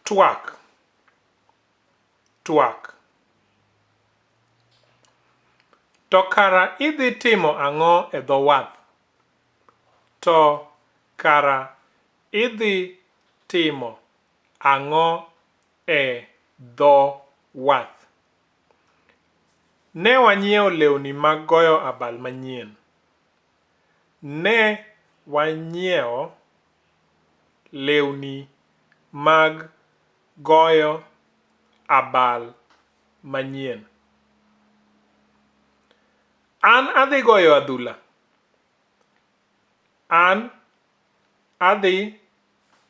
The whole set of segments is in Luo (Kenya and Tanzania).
Twak. Twak. To kara idhi timo ang'o e dho wath? To kara idhi timo ang'o e dho wath? Ne wanyiewo lewni mag goyo abal manyien. Ne wanyiewo lewni mag goyo abal manyien. An adhi goyo adhula. An adhi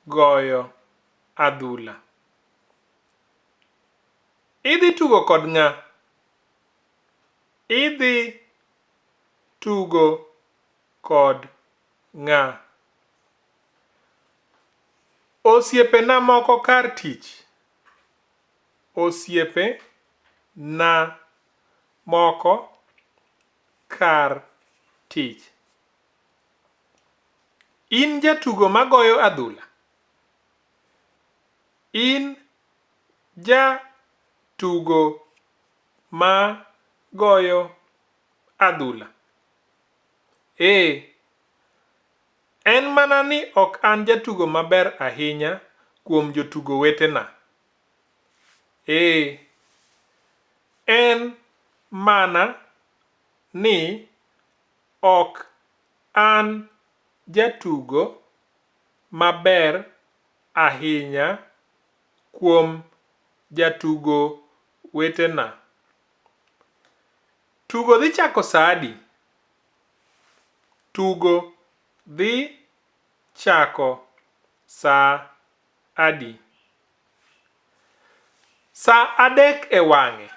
goyo adhula. Idhi tugo kod ng'a? Idhi tugo kod ng'a? Osiepena moko kar tich. Osiepe na moko kar tich. In jatugo magoyo adhula? In jatugo ma goyo adhula? Ee. En mana ni ok an jatugo maber ahinya kuom jotugo wetena. Ee. En mana ni ok an jatugo maber ahinya kuom jatugo wetena. Tugo dhi chako saa adi? Tugo dhi chako saa adi? Saa adek e wang'e.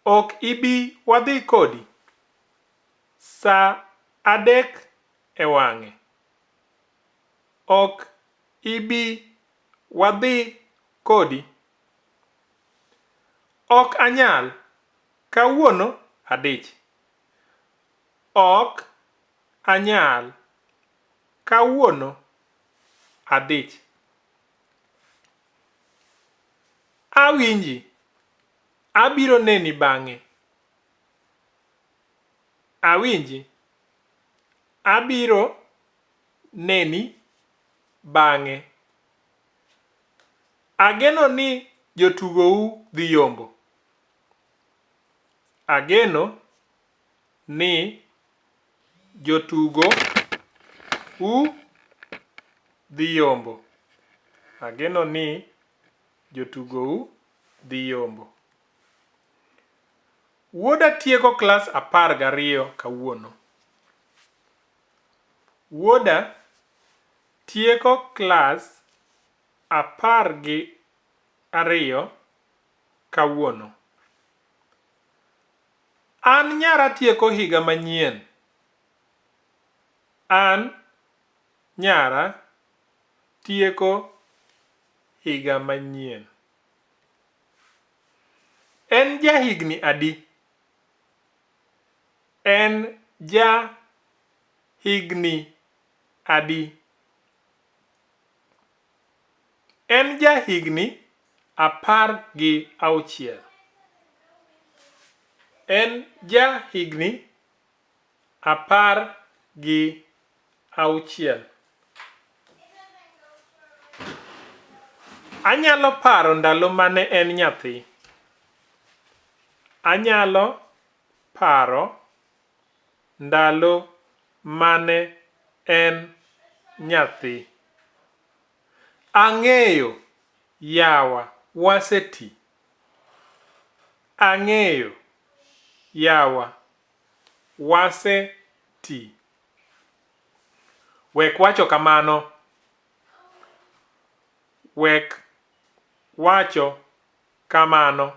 Ok ibi wadhi kodi? Saa adek e wang'e. Ok ibi wadhi kodi? Ok anyal. Kawuono adich. Ok anyal. Kawuono adich. Awinji. Abiro neni bang'e. Awinji. Abiro neni bang'e. Ageno ni jotugou dhi yombo. Ageno ni jotugo u dhi yombo. Ageno ni jotugou dhi yombo. Wuoda tieko klas apar gariyo kawuono. Wuoda tieko klas apar gi ariyo kawuono. An nyara tieko higa manyien. An nyara tieko higa manyien. En ja higni adi? En ja higni adi? En ja higni apar gi auchiel. En ja higni apar gi auchiel. Anyalo paro ndalo mane en nyathi. Anyalo paro ndalo mane en nyathi. Ang'eyo yawa waseti. Ang'eyo yawa wase ti. Wek wacho kamano. Wek wacho kamano.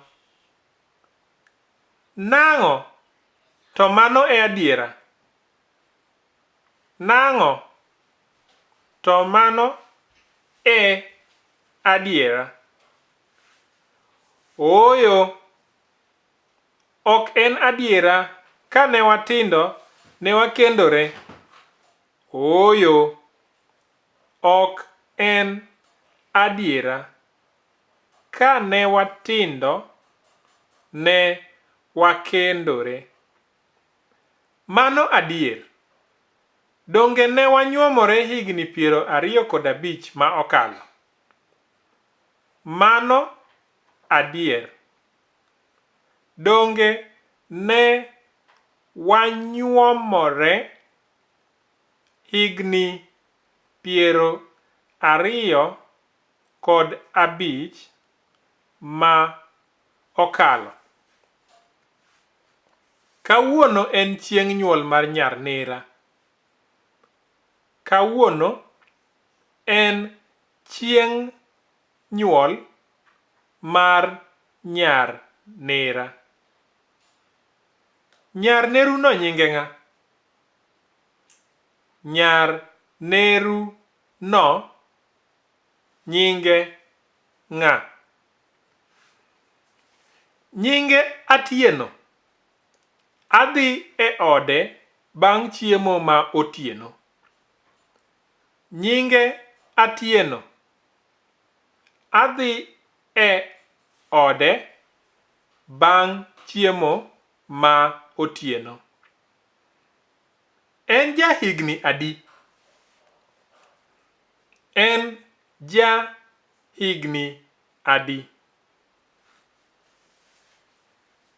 Nang'o? To mano e adiera. Nang'o? To mano e adiera. Ooyo, ok en adiera kane watindo ne wakendore. Ooyo, ok en adiera. Ka ne watindo ne wakendore. Mano adier? Donge ne wanyuomore higni piero ariyo kod abich ma okalo? Mano adier? Donge ne wanyuomore higni piero ariyo kod abich ma okalo? Kawuono en chieng' nyuol mar nyar nera. Kawuono en chieng' nyuol mar nyar nera. Nyar neru no nyinge ng'a? Nyar neru no nyinge ng'a? Nyinge Atieno. Adhi e ode bang' chiemo ma otieno. Nyinge Atieno. Adhi e ode bang' chiemo ma otieno. En ja higni adi? En ja higni adi?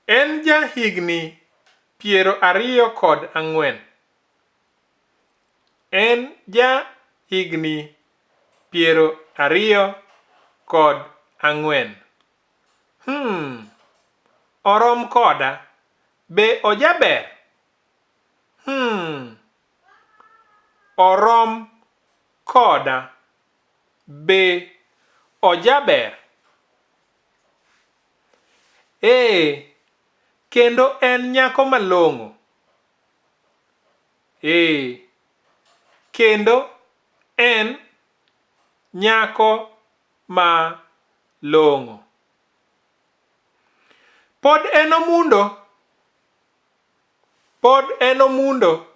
En ja higni piero ariyo kod ang'wen. En ja higni piero ariyo kod ang'wen. Hmm. Orom koda. Be ojaber? Hmm. Orom koda. Be ojaber? Ee, kendo en nyako malong'o. Ee, kendo en nyako ma long'o. Pod en omundo? Pod en omundo?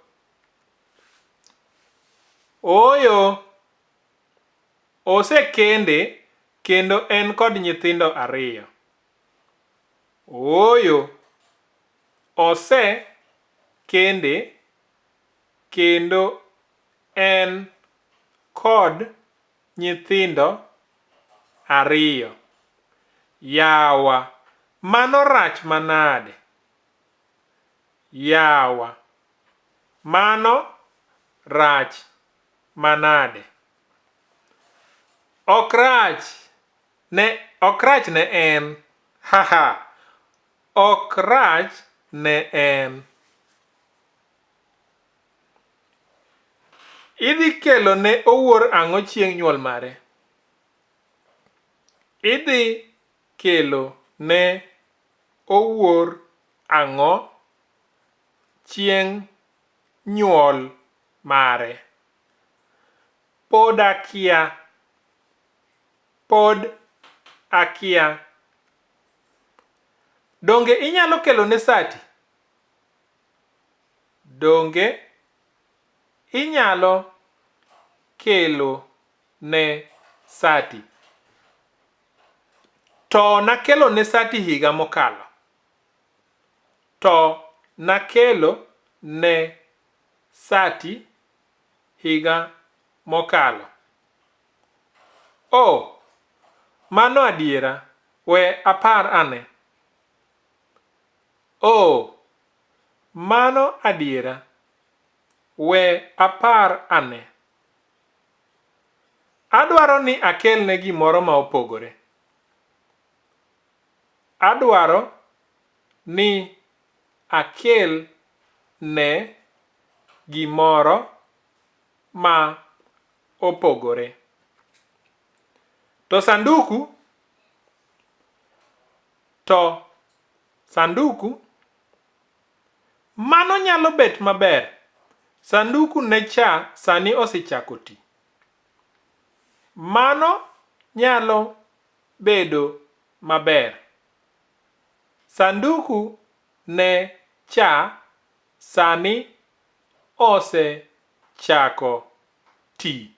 Ooyo, osekende kendo en kod nyithindo ariyo. Ooyo, ose kende kendo en kod nyithindo ariyo. Yawa, mano rach manade? Yawa, mano rach manade? Ok rach ne ok rach ne en. Haha. Ok rach ne en. Idhi kelo ne Owuor ang'o chieng' nyuol mare? Idhi kelo ne Owuor ang'o chieng' nyuol mare? Pod akia. Pod akia. Donge inyalo kelone sati? Donge inyalo kelo ne sati? To nakelo ne sati higa mokalo. To nakelo ne sati higa mokalo. Oh, mano adiera, we apar ane. Oh, mano adiera, we apar ane. Adwaro ni akelne gimoro ma opogore. Adwaro ni akel ne gimoro ma opogore. To sanduku? To sanduku? Mano nyalo bet maber. Sanduku ne cha sani osechako ti. Mano nyalo bedo maber. Sanduku ne cha sani osechako ti.